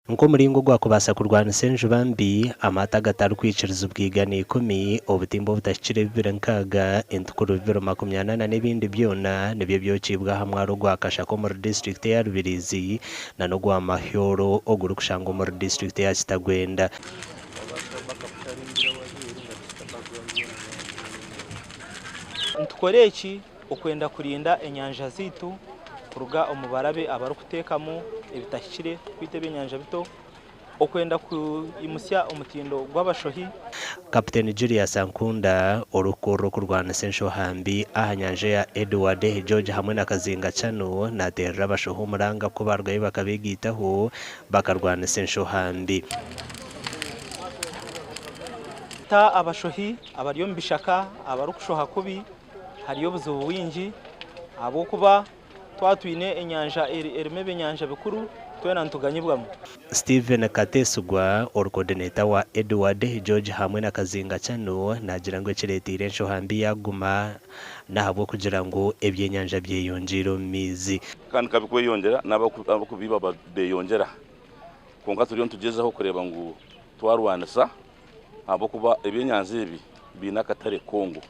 Nk'omuringo ogwakubaasa kurwanisa enjuba mbi, amaato agatarikwikirizibwa 110, obutimba obutahikire 260, entukuru 240 n'ebindi byona nibyo byokiibwe aha mwaro ogwa Kashaka omuri disiturikiti eya Rubirizi na n'ogwa Mahyoro ogurikushangwa omuri disiturikiti eya Kitagwenda. Nitukora eki okwenda kurinda enyanja zaitu kuruga omu barabe abarikuteekamu ebitahikire kwita ebyenyanja bito, okwenda kwimutsya omutindo gw'abashohi. Kaputeni Julius Ankunda, orikukurira okurwanisa enshoha mbi aha nyanja eya Edward George hamwe na Kazinga Channel nateerera abashoha omuranga ku barugayo bakabegaitaho bakarwanisa enshoha mbi. Ta abashohi abari omu bishaka abarikushoha kubi hariyo obuzibu bwingi ahabw'okuba twaba twine enyanja erimu ebyenyanja bikuru twena nituganyibwamu. Stephen Katesigwa, ori coordinator wa Edward George hamwe na Kazinga Channel naagira ngu ekireeteire enshoha mbi yaaguma n'ahabw'okugira ngu ebyenyanja byeyongyeire omu maizi. Kandi ka bikweyongyera n'abarikubiiba beyongyera. Kwonka turiyo nitugyezaho kureeba ngu twarwanisa ahabw'okuba ebyenyanja ebi biine akatare Congo.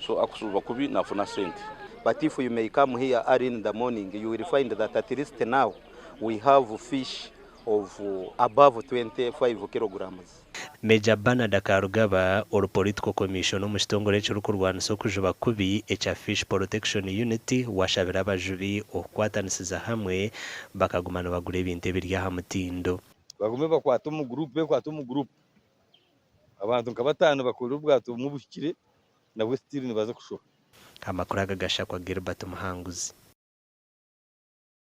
So akushuba kubi nafuna sente. But if you may come here early in the morning you will find that at least now we have fish of above 25 kilograms. Major Bernard Karugaba, ori Political Commissioner omu kitongore ekirikurwanisa okujuba kubi ekya Fish Protection Unit washabire abajubi okukwatanisiza hamwe bakaguma nibagura ebintu ebiri aha mutindo. Bagume bakwate omu guruupu, beekwate omu guruupu. Abantu nka bataano bakore obwato bumwe obuhikire, nabwo still nibaza kushoha. Amakuru aga gashakwa Gilbert Muhanguzi.